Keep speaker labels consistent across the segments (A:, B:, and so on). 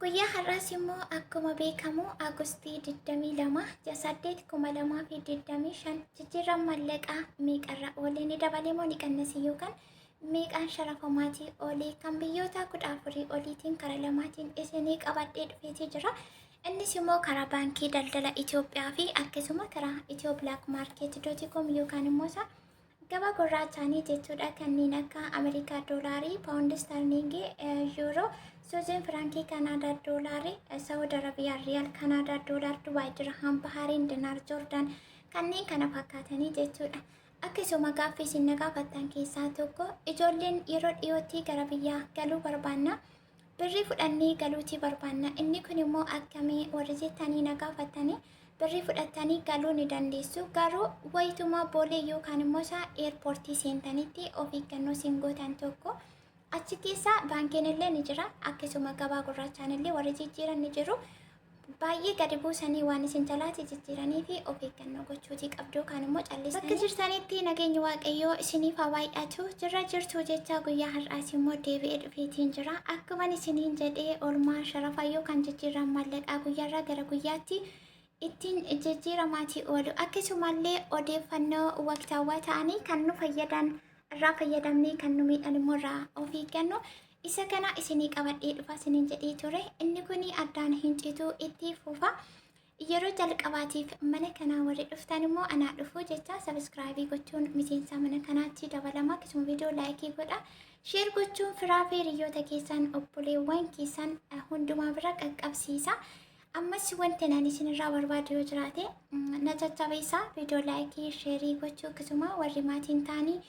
A: Guyyaa har'aas immoo akkuma beekamu Agustii 22 ji'a 8 2025 jijjiirraan maallaqaa meeqarra oolee, ni dabalee moo ni qannase, yookaan meeqaan sharafamaatii oolee kan biyyoota 14 oliitiin karaa lamaatiin isinii qabadhee dhufeetii jira. Innis immoo karaa Baankii Daldala Itoophiyaa fi akkasuma karaa Ethio Black Market dot com yookaan immoo isa gabaa gurraachaanii jechuudha. Kanneen akka Ameerikaa doolaarii, paawundi sterlingii, yuuroo, Suuziin firaankii, Kanaadaa doolaarii, Saawud Arabiyaa riyaal, Kanaadaa doolaar, Dubaay dirham, Bahariin dinaar, Joordaan kanneen kana fakkaatanii jechuudha. Akkasuma gaaffii isin na gaafattan keessaa tokko, ijoolleen yeroo dhiyootti gara biyyaa galuu barbaanna. Birrii fudhannee galuutii barbaanna. Inni kun immoo akkamii warri jettanii na gaafattanii, birrii fudhattanii galuu ni dandeessu. Garuu wayituma Boolee yookaan immoo isaa eerpoortii seentanitti of eeggannoo isin gootan tokko, achi keessa baankiin illee ni jira. Akkasuma gabaa gurraachaan illee warri jijjiiran ni jiru. Baay'ee gadi buusanii waan isin jalaati jijjiiranii fi of eeggannoo gochuutii qabdu, yookaan immoo callistanii. Bakka jirtanitti nageenyi Waaqayyoo isiniif haa baay'atu. Jirra jirtu jecha guyyaa har'aas immoo deebi'ee dhufeetiin jira. Akkuman isiniin jedhee, oolmaa sharafaa yookaan jijjiirraan maallaqaa guyyaarraa gara guyyaatti ittiin jijjiiramaatii oolu. Akkasumallee odeeffannoo waqtaawwaa ta'anii kan nu fayyadan irraa fayyadamnee, kan nu miidhan immoo irraa of eeggannu. Isa kana isinii qabadhee dhufa isiniin jedhee ture. Inni kun addaan hin citu, itti fufa. Yeroo jalqabaatiif mana kanaa warri dhuftan immoo anaa dhufuu jecha subscribe gochuun miseensa mana kanaatti dabalama. Akkasuma viidiyoo like godha. Share gochuun firaa fi hiriyoota keessan, obboleewwan keessan hundumaa bira qaqqabsiisa. Ammas wanti ani isinirraa barbaadu yoo jiraate, na jajjabeessa viidiyoo like, share gochuu, akkasuma warri maatiin ta'anii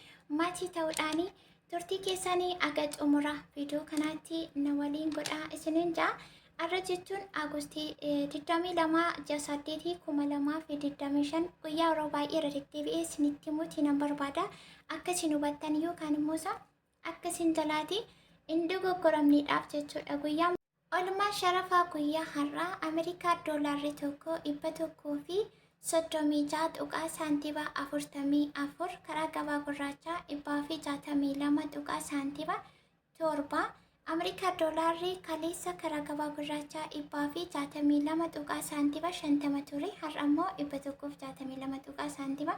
A: maatii ta'uudhaanii turtii keessanii aga xumura viidiyoo kanaatti na waliin godhaa isiniin ja'a. Arra jechuun Agustii 22 ji'a 8 2025 guyyaa yeroo baay'ee irra deddeebi'ee isinitti himuutii nan barbaada. Akka isin hubattan yookaan immoo isa akka isin jalaati hin dogoggoramneedhaaf jechuudha. Guyyaa Oolmaa sharafaa guyyaa har'aa Ameerikaa doolaarri tokko 136 tuqaa saantiba 44, karaa gabaa gurraachaa 162 tuqaa saantiba 7. Ameerikaa doolaarri kaleessa karaa gabaa gurraachaa 162 tuqaa saantiba 50 ture. Har'a immoo 162 tuqaa saantiba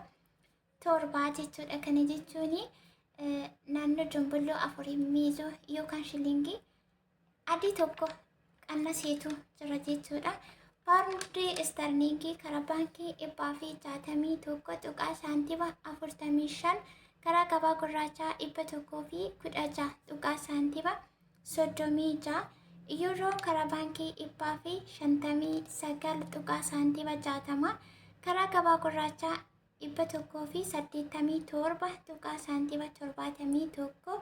A: 7 jechuudha. Kana jechuun naannoo jumbulloo afurii miizoo yookaan shilingii adii tokko qannaseetu jira jechuudha. Paawundii istarliingii karaa baankii 161 tuqaa saantima 45, karaa gabaa gurraachaa 116 tuqaa saantima 36. Yuuroo karaa baankii 159 tuqaa saantima 60, karaa gabaa gurraachaa 187 tuqaa saantima 71.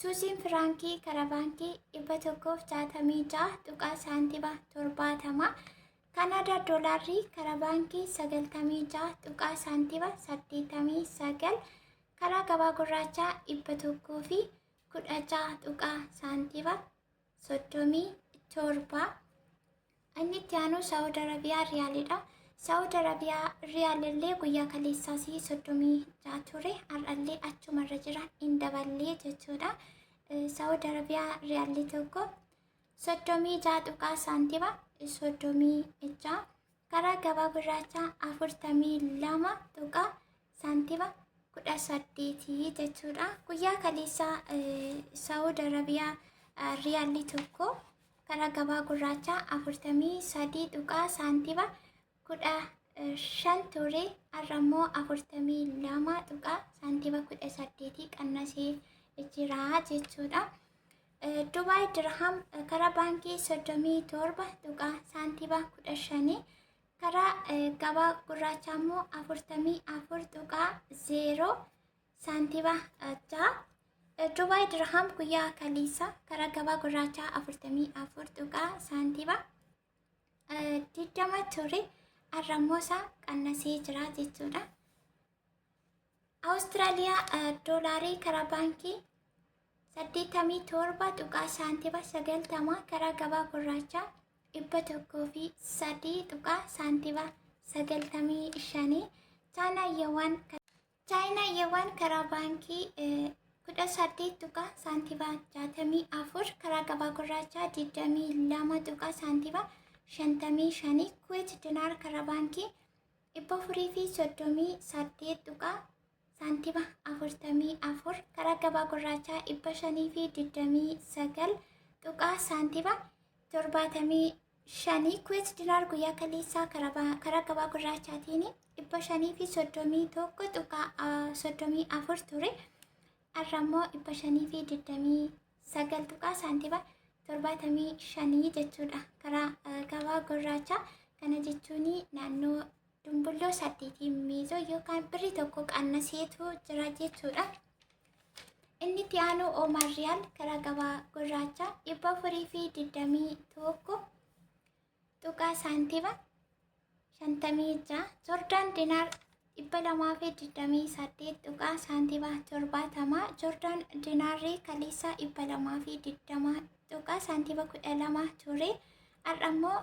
A: Suusiin firaankii karaa baankii 166 tuqaa saantima 70. Kanaadaa doolaarri karaa baankii 96 tuqaa saantima 89, karaa gabaa gurraachaa 116 tuqaa saantima 37. Inni itti aanu Saawud Arabiyaa riyaalidha. Saawud Arabiyaa riyaalillee guyyaa kaleessaas 36 ture. Har'allee achumarra jira, hin daballee jechuudha. Saawud Arabiyaa riyaalli tokko 36 tuqaa saantima 36, karaa gabaa gurraachaa 42 tuqaa saantima 18 jechuudha. Guyyaa kaleessaa Saawud Arabiyaa riyaalli tokko karaa gabaa gurraachaa 43 tuqaa saantima 15 ture. Har'a immoo 42 tuqaa saantima 18 qannasee jira jechuudha. Dubaay dirham karaa baankii 37 tuqaa saantima 15, karaa gabaa gurraachaa immoo 44 tuqaa 0 saantima 6. Dubaay dirham guyyaa kaleessa karaa gabaa gurraachaa 44 tuqaa saantima 20 ture. Har'a immoo isaa qannasee jira jechuudha. Awustiraaliyaa doolaarii karaa baankii 87 tuqaa saantima 90, karaa gabaa gurraachaa 103 tuqaa saantima 95. Chaayinaa yuwaan karaa baankii 18 tuqaa saantima 64, karaa gabaa gurraachaa 22 tuqaa saantima 55. Kuweet dinaar karaa baankii 438 tuqaa saantima 44, karaa gabaa gurraachaa 529 tuqaa saantima 75. Kuweet dinaar guyyaa kaleessaa karaa gabaa gurraachaatiin 531 tuqaa 34 ture. Har'a immoo 529 tuqaa saantima 75 jechuudha karaa gabaa gurraachaa. Kana jechuun naannoo dumbulloo 8 miizoo yookaan birrii 1 qannaseetu jira jechuudha. Inni itti aanu Oomaan Riyaal karaa gabaa gurraachaa 421 tuqaa saantima 56. Joordaan dinaar 228 tuqaa saantima 70. Joordaan dinaarri kaleessa 220 tuqaa saantima 12 ture. Har'a immoo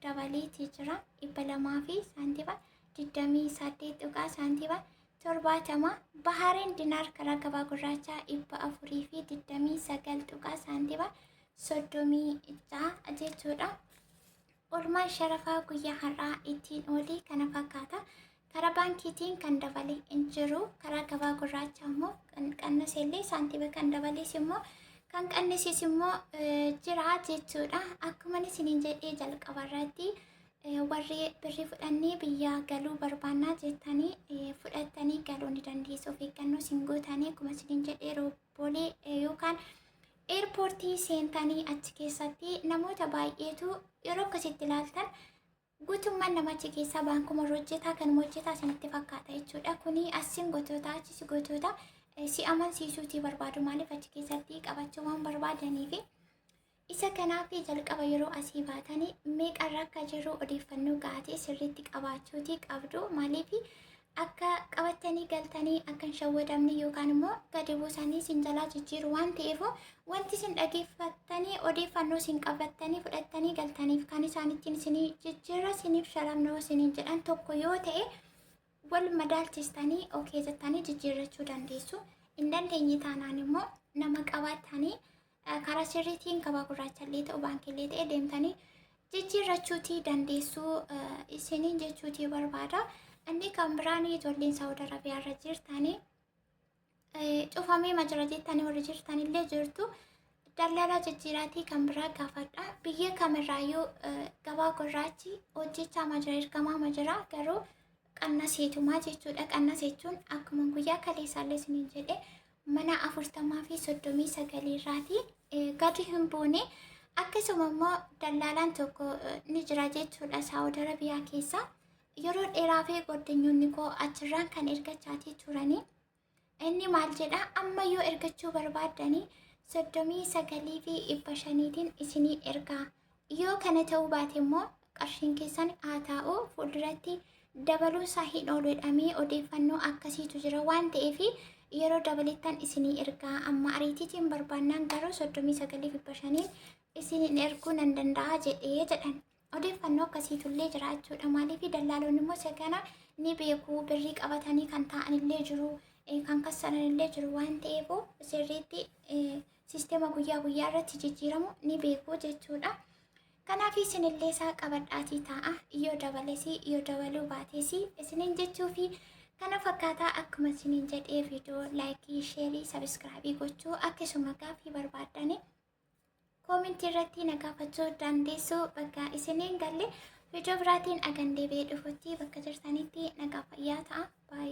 A: dabaleetii jira, 200 fi saantima 28 tuqaa saantima 70. Bahareen dinaar karaa gabaa gurraachaa 429 tuqaa saantima 36 jechuudha. Oolmaan sharafaa guyyaa har'aa ittiin oole kana fakkaata. Karaa baankiitiin kan dabale hin jiru. Karaa gabaa gurraachaa immoo kan qannase illee saantima kan dabales immoo kan qannises immoo jira jechuudha. Akkuma isiniin jedhee jalqaba irratti, warri birrii fudhannee biyya galuu barbaannaa jettanii fudhattanii galuu ni dandeessu. Of eeggannoo isin gootanii, akkuma isiniin jedhee, roobbolee yookaan eerpoortii seentanii achi keessatti namoota baay'eetu yeroo akkasitti ilaaltan guutummaan nama achi keessaa baankuma irra hojjetaa kanuma hojjetaa isinitti fakkaata jechuudha. Kuni asiin gotoota achis gotoota si amansiisuutii barbaadu, maaliif achi keessatti qabachuu waan barbaadaniifi. Isa kanaaf jalqaba yeroo asii baatanii meeqarra akka jiru odeeffannoo gahatee sirriitti qabaachuutii qabdu. Maaliif akka qabattanii galtanii akka hin shawwadamne yookaan immoo gadi buusanii isin jalaa jijjiiru waan ta'eef, wanti isin dhageeffattanii odeeffannoo isin qabattanii fudhattanii galtaniif kan isaan ittiin isinii jijjiirra isiniif sharafnoo isiniin jedhan tokko yoo ta'e, wal madaalchistanii okay jettanii jijjiirrachuu dandeessu. Hin dandeenye taanaan immoo nama qabattanii karaa sirriitiin gabaa gurraachallee ta'u baankiillee ta'e deemtanii jijjiirrachuutii dandeessuu isiniin jechuutii barbaada. Inni kan biraan ijoolleen Saawud Arabiyaa irra jirtanii cufamee majira jettanii warri jirtanillee jirtu. Daldala jijjiiraatii kan biraa gaafadha. Biyya kamirraayyuu gabaa gurraachi hojjechaa majira, ergamaa majira, garuu qannaseetumaa jechuudha. Qannas jechuun akkuma guyyaa kaleessaallee isiniin jedhe mana 40 fi 39 irraatii gadi hin buune. Akkasuma immoo dallaalaan tokko ni jira jechuudha Saawud Arabiyaa keessa. Yeroo dheeraa fi goddanyoonni koo achirraan kan ergachaatii turanii. Inni maal jedha? Amma yoo ergachuu barbaaddanii 39 fi 500tiin isinii ergaa. Yoo kana ta'uu baate immoo qarshiin keessan haa taa'u, fuulduratti dabaluu isaa hin oolu jedhamee odeeffannoo akkasiitu jira waan ta'eef, yeroo dabalettan isinii ergaa, amma ariitiitiin barbaannaan garuu 39 fi 500n isiniin erguu nan danda'a jedhee jedhan. Odeeffannoo akkasiitullee jira jechuudha. Maaliif dallaalonni immoo isa kana ni beeku, birrii qabatanii kan taa'anillee jiru, kan kassaranillee jiru waan ta'eef, sirriitti sisteema guyyaa guyyaa irratti jijjiiramu ni beeku jechuudha. Kanaaf isinillee isaa qabadhaatii taa'a, yoo dabales yoo dabaluu baates isiniin jechuu fi kana fakkaataa. Akkuma isiniin jedhee, viidiyoo like, share, subscribe gochuu, akkasuma gaaffii barbaaddanii comment irratti na gaafachuu dandeessu. Bakka isiniin galle viidiyoo biraatiin agan deebi'ee dhufutti bakka jirtanitti nagaa fayyaa ta'a. Baay'ee.